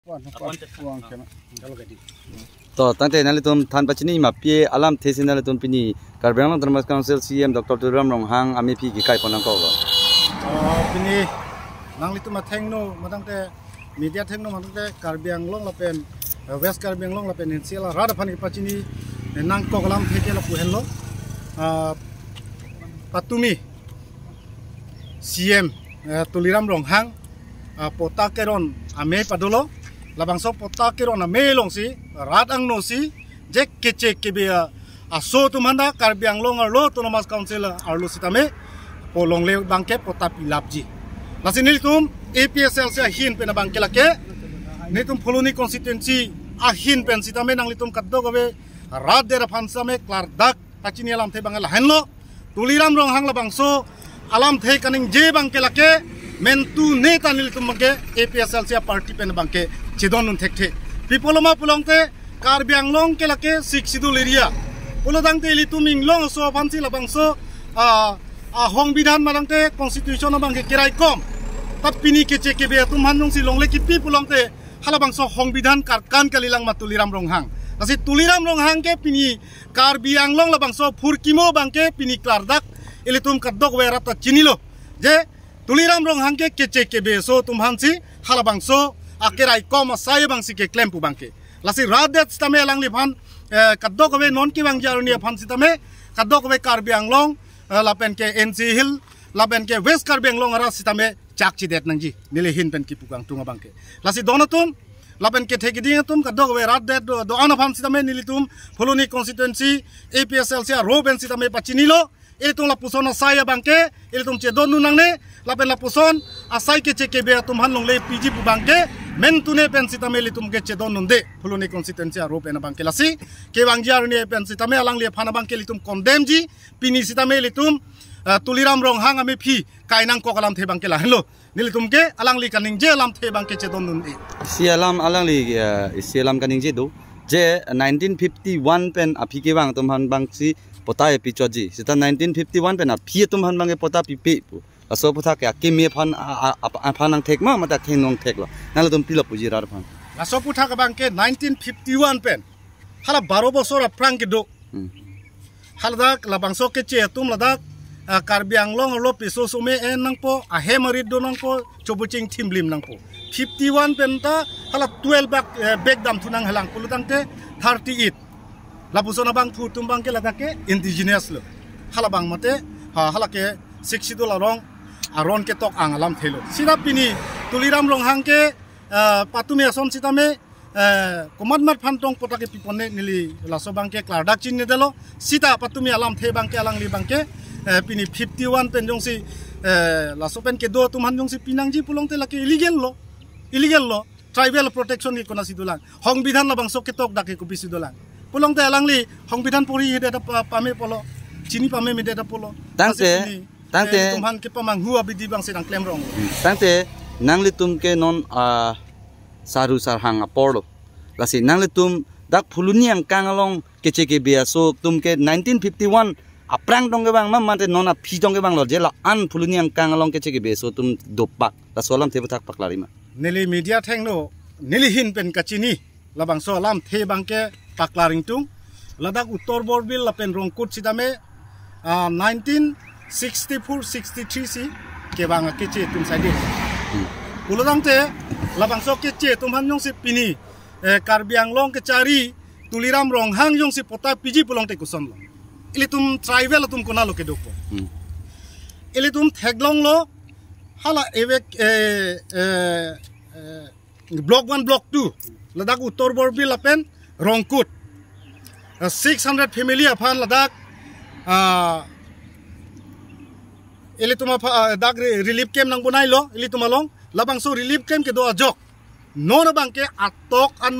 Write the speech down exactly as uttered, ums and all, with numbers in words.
Puan, puan, puan, kena. Kalau gadi. To, tangte nanglitum than pachini ma pi alamthe si nanglitum pini Karbi Anglong Autonomous Council C E M Doctor Tuliram Ronghang amephi kekai pon nangkok lo. Ah, pini nanglitum athengno, matangte media athengno, matangte Karbi Anglong lapen, eh, West Karbi Anglong lapen N C L arat aphan kepachini, eh, nangkok alamthe ke lapu henlo. Ah, patumi C E M, eh, Tuliram Ronghang, ah, patta keron amei padolo, labangso patta keron amei alongsi, rat angno si, je keche kebe, ah, aso atum aphan ta Karbi Anglong arlo Autonomous Council arlo sitame, po longle abangke patta pilapji. Lasi nelitum A P H L C ahin pen abangke lake, nelitum Phuloni constituency ahin pen sitame nanglitum kadokave rat der aphan sitame klardak pachini alamthe abang lahenlo. Tuliram Ronghang labangso alamthe kaningje abangke lake, mentu neta nelitum abangke A P H L C party pen abangke chedondun thekthe. Pi pulo ma pulangte Karbi Anglong ke lake Sixth Schedule area. Pulotangte ilitum inglong aso aphansi labangso, ah, ah, songbidhan matangte constitution abangke keraikom. Ta pini keche kebe atum aphan jongsi longle kipi pulangte halabangso songbidhan karkan kalilang ma Tuliram Ronghang. Lasi Tuliram Ronghang ke pini Karbi Anglong labangso phurkimo abangke pini klardak ilitum kadokave rat ta chinilo. Je Tuliram Ronghang ke keche kebe aso atum aphansi halabangso akeraikom asai abangsi keklem pu abangke. Lasi rat det sitame alangliphan, eh, kadokave non kevangji arni aphan sitame kadokave Karbi Anglong, eh, lapen ke N C Hill, lapen ke West Karbi Anglong arat sitame chakchidet nangji, neli ahin pen kipu kangtung abangke. Lasi don atum, lapen kethe kiding atum, kadokave rat det do, do-an aphan sitame nelitum Phuloni constituency A P H L C arlo pen sitame pachinilo, ilitum lapuson asai abangke ilitum chedondun nangne, lapen lapuson asai keche kebe atum aphan longle piji pu abangke, mentune pen sitame ilitum ke chedondunde, Phuloni constituency arlo pen abangke. Lasi kevangji arni pen sitame alangliphan abangke ilitum condemn ji, pini sitame ilitum, ah, Tuliram Ronghang amephi kai nangkok alamthe abangke lahenlo. Nelitum ke alangli kaningje alamthe abangke chedondunde. Isi alam alangli, eh, isi alam kaningje do. Je nineteen fifty-one pen aphi kevang atum aphan abangsi patta pichotji. Seta nineteen fifty-one pen aphi atum aphan abangke patta pipe pu. Laso aphuthak ke akimi aphan a, a, a, aphan nangthek ma, mate akhei nangtheklo. Nanglitum pilo puji rat aphan. Laso aphuthak abangke nineteen fifty-one pen hala baro bosor aphrang kedo. Hmm. Haladak labangso keche atum ladak, ah, Karbi Anglong arlo piso some en nangpo, ahem arit do nangpo, chobuching thimlim nangpo. Fifty-one pen ta hala twelve bak, eh, bag damthu nanghelang pulotangte thirty-eight. Lapuson abangphu atum abangke ladak ke indigenous lo. Halabang mate, ha, hala ke Sixth Schedule arong, aron ketok ang alamthe lo. Sita pini Tuliram Ronghang ke, eh, patumi ason sitame, eh, komat mat aphan tong patta kepi ponne neli laso abangke klardak chininedetlo. Sita patumi alamthe abangke alangli abangke, eh, pini fifty-one pen jongsi, eh, laso pen kedo atum aphan jongsi pinangji pulangte lake illegal lo. Illegal lo. Tribal protection ke konatsi dolang. Songbidhan labangso ketok dak ke kopisi dolang. Pulangte alangli songbidhan pori hede ta pa-, pame pulo. Chini pameme det ta pulo. Tangte, lasi pini, tangte, eh, atum aphan kepamanghu abidi abangsi nangklem rong. Hmm. Tangte nanglitum ke non, ah, saru sarhang apor lo. Lasi nanglitum dak Phuloni angkang along keche kebe aso atum ke nineteen fifty-one aphrang tong kevang ma, mate non aphi tong kevanglo, je la-an Phuloni angkang along keche kebe aso atum dopak. Laso alamthe aphuthak paklarji ma. Neli media athengno, neli ahin pen kachini labangso alamthe abangke paklar ingtung. Ladak Uttor Borbil lapen Rongkut sitame, ah, nineteen sixty-four sixty-three si kevang akeche atum saidi. Hmm. Pulotangte labangso keche atum aphan jongsi pini, eh, Karbi Anglong kechari Tuliram Ronghang jongsi patta piji pulangte kosonlo. Ilitum tribal atum konatlo kedopo. Hmm. Ilitum theklonglo hala evek, eh, eh, eh, Block one, Block two. Ladak Uttor Borbil lapen Rongkut. Eh, six hundred family aphan ladak, ah, ilitum apha-, ah, dak re-, relief camp nangbonailo, ilitum along. Labangso relief camp kedo ajok. Non abangke atok ano